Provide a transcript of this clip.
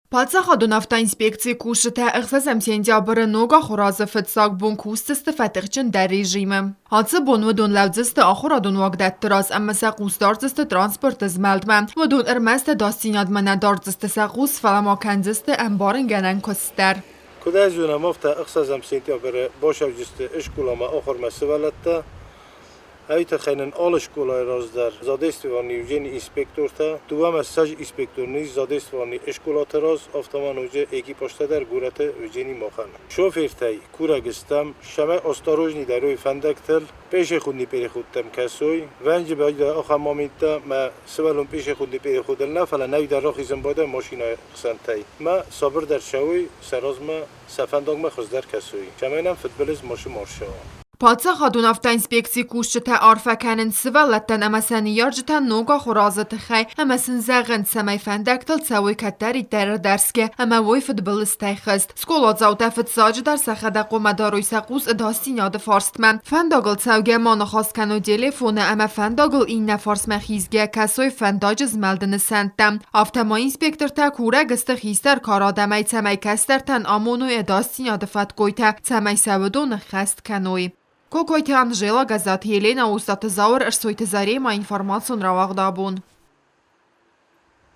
Паддзахадон автоинспекцийы кусджытӕ ӕхсӕзӕм сентябры ног ахуырадзы фыццаг бон кусдзысты фӕтыхджындӕр режимы. Ацы бон уыдон лӕудзысты ахуырадон уагдӕтты раз ӕмӕ сӕ хъус дардзысты транспорты змӕлдмӕ. Уыдон ӕрмӕст ӕдасдзинадмӕ нӕ дардзысты сӕ хъус, фӕлӕ ма кӕндзысты ӕмбарынгӕнӕн куыст дӕр. Куыд ӕй зонӕм, афтӕ ӕхсӕзӕм сентябры бацӕуджысты скъоламӕ ахуырмӕ сывӕллӕттӕ. Ай тыххӕй нын алы скъолайы раз дӕр задействованы уыдзӕни инспектортӕ. Дыууӕмӕ ссӕдз инспектор ис задействованы скъолаты раз, афтӕ ма ноджы экипажтӕ дӕр горӕты уыдзӕни махӕн. Шофертӕй курӕг стӕм, цӕмӕй осторожней дарой фӕндӕгтыл, пешеходный переходтӕм кӕсой. Вӕнджы бӕгдӕ ахӕм моменттӕ мӕ сывӕллон пешеходный переходыл нӕ, фӕлӕ нӕй дӕр рахизын бадӕ машинӕйы хсӕнтӕй. Мӕ сабырдӕр цӕуй, сӕ размӕ сӕ фӕндагмӕ хуыздӕр кӕсуй, цӕмӕй нӕм фыдбылыз мацы ма рцӕуа. Паддзахадон автоинспекцийы кусджытӕ арфӕ кӕнынц сывӕллӕттӕн ӕмӕ сӕ ныййарджытӕн ног ахуырадзы тыххӕй ӕмӕ сын зӕгъынц, цӕмӕй фӕндӕгтыл цӕуой кӕддӕриддӕр ӕдӕрсгӕ ӕмӕ уой фыдбылызтӕй хызт. Скъоладзаутӕ фыццаджыдӕр сӕхӕдӕг хъуамӕ дарой сӕ хъус ӕдасдзинады фарстмӕ. Фӕндагыл цӕугӕ ма ныхас кӕной телефоны ӕмӕ фӕндагыл иннӕ фарсмӕ хизгӕ кӕсой фӕндаджы змӕлды нысӕнттӕм. Афтӕ ма инспектортӕ курӕг сты хистӕр кары адӕмӕй, цӕмӕй кӕстӕртӕн амоной ӕдасдзинады фӕткойтӕ, цӕмӕй сӕ уыдон ӕххӕст кӕной. Кокойты Анжела, Газаты Елена, Остъаты Зауыр, Ӕрсойты Заремӕ, информацион рауагъд абон.